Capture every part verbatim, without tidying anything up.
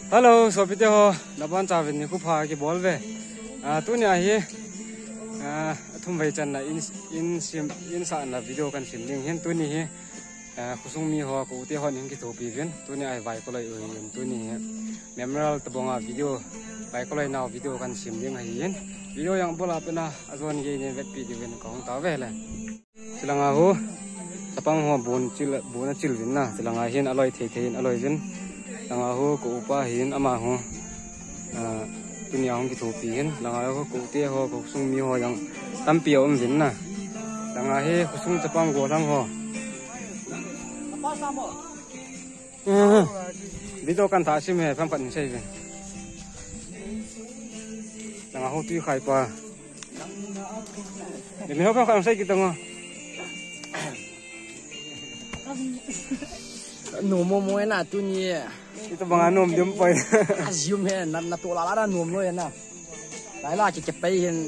Hello, sopite ho, nabonchauvin nikho pha kibol uve. Ah, tunia hi, ah, athum vei channa in, in sim, in sahna video kahin sem ding ahin tuni hi. Ah, khosung mi ho, ka u te hon hin kithopi uvin. Tunia hi vaikoloi u ahin tuni hi. Memorial tabanga video, vaikoloi nau video kahin sem ding ahin. Video jong abul a pat a, ajon gei in vetpi diuvin kahung tao uve le. Chulanga hu, chapang ho bun chil, bun achil uvin na. Chulanga hin aloi thei thei in aloi uvin. Chulanga hu, ka upa hin ama hu. Ah, tunia hung kithopi ahin. Chulanga hu, ka u te ho, ka khosung mi ho jong tampi aum uvin na. Chulanga hi, khosung chapang gollhang ho. Eh, video kahin thah sim e, phamkhat in sei uvin. Chulanga hu, tui khai pa. Demi ho ka kan sei kit tang o. Nom mo mo na tuni. Ito banga nom diu poi. Azium he na, natoh lala na nom lou na. Lai la ki, kipai hin.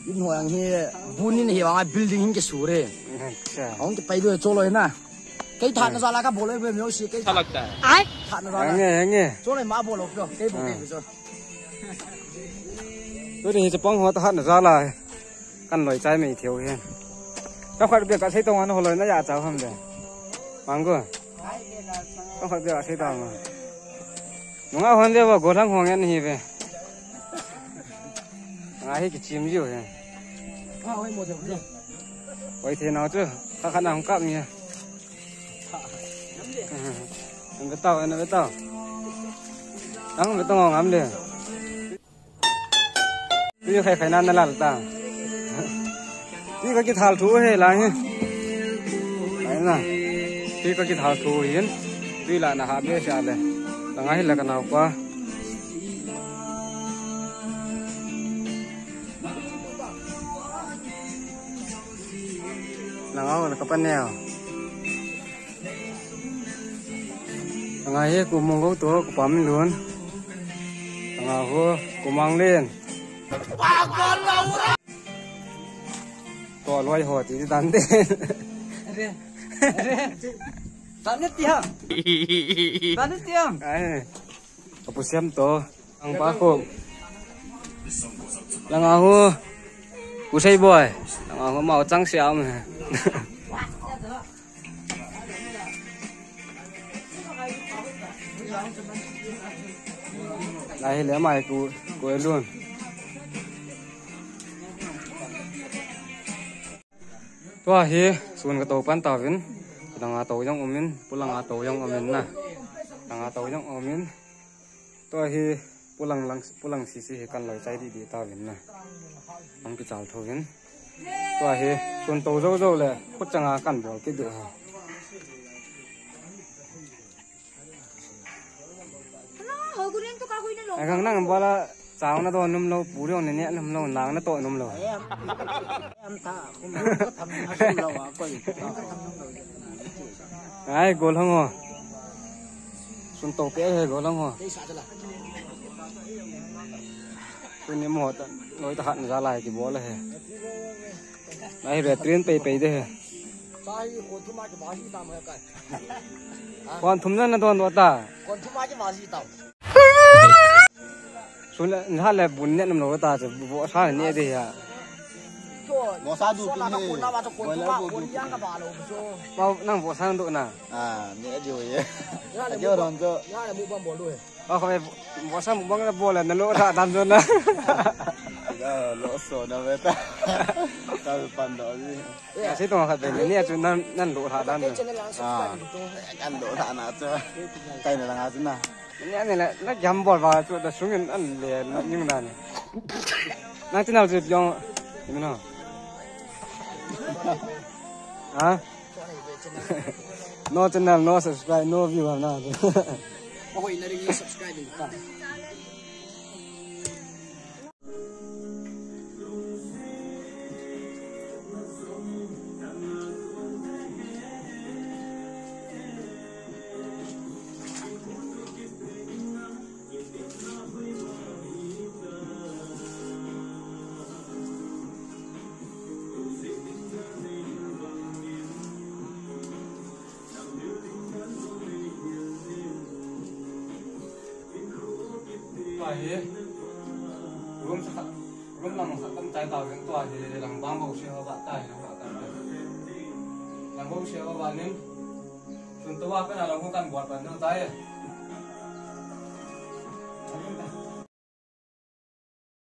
In ho jong hi bun in hi vang a building hin kisur e. Acha. Hung kipai diu e, cho lou na. Kei thahatna jal a kabol lou e, mi ho si kei. Acha lagta hai. Ai. Thahatna jal a. Henge, henge. Cho lou ma bol lou pio. Kei bol kei cho. Tuni hi chapang ho thahatna jal a kahin loi chai mai thei u hi. Ka khat bia ka sei tong an ho loi na ya chau ham de. Mang go. Ka khat bia ka sei tong. Nunga hon le ba gollhang hong en hi ve. Nga hi kichim jiu hi. Oi the nau chu. Ka khat na hung kap ni. An ve tao, an ve tao. Ang ve tao ngam le. Tui khai khai nan na lal ta. Tui ka kithal thu he lang he. Ai na. Tui ka kithal thu hin. Tui la na ha be sa le. Langa hi la ka nau pa. Langa ho la ka pa neo. Anga hi ku mong go to ku pam lun. Anga ho ku mang len. To loi ho ti dan de. Are. Are. Tane tiam. Tane tiam. Ai. Ka pu siam to. Ang pa ko. Langa ho. Ku sei boy. Langa ho mau chang siam. Lai hi le mai ku, ku e lun. Tua hi, sun ka to pan tauvin. Langa to jong umin, pulanga to jong umin na. Langa to jong umin. Tua hi pulang lang, pulang sisi hi kan loi chai di di tauvin na. Ang kichal thouvin. Tua hi sun to jo jo le, khut changa kan bol kit diu ha. Ai gang nang bala chau na do num lo, pu riong ne ne num lo, nang na to num lo. Ai, gollhang ho. Sun to pe he gollhang ho. Tuni mo ta, loi ta hat na ja lai kibol he. Ai, veteran pei pei de he. Kon thum na na don do ta. Kon thum ma ki ma ji ta. Sun le, na le bun ne nam lo ta che, bo sa ne de ya. Bo sa du pi ne. Bo la bo du. Ba nang bo sa du na. Ah, ne de ye. Ya le mu bam bo lu he. Ba ko bo sa mu bang bo le na lo sa dan jo na. Ya lo so na ve ta. Ta pan do ji. Ya, sei tong khat ve ni, ni a chu nan, nan lo tha dan. Ah, kan lo tha na chu. Kai na la nga chu na. Ni a ni la, na jam bol ba chu da sung in an le na ning dan. Nang tin al chu jong, you know. Ha? No channel, no subscribe, no view na. Oi, na ring subscribe ka. Ahi. Room sa khat, room lang sa kam tai ta veng tua hi lang bang bau se ho ba tai, lang ba tai. Lang bau se ho ba nin. Tun tua pen a lang ho kan buat ban deu tai.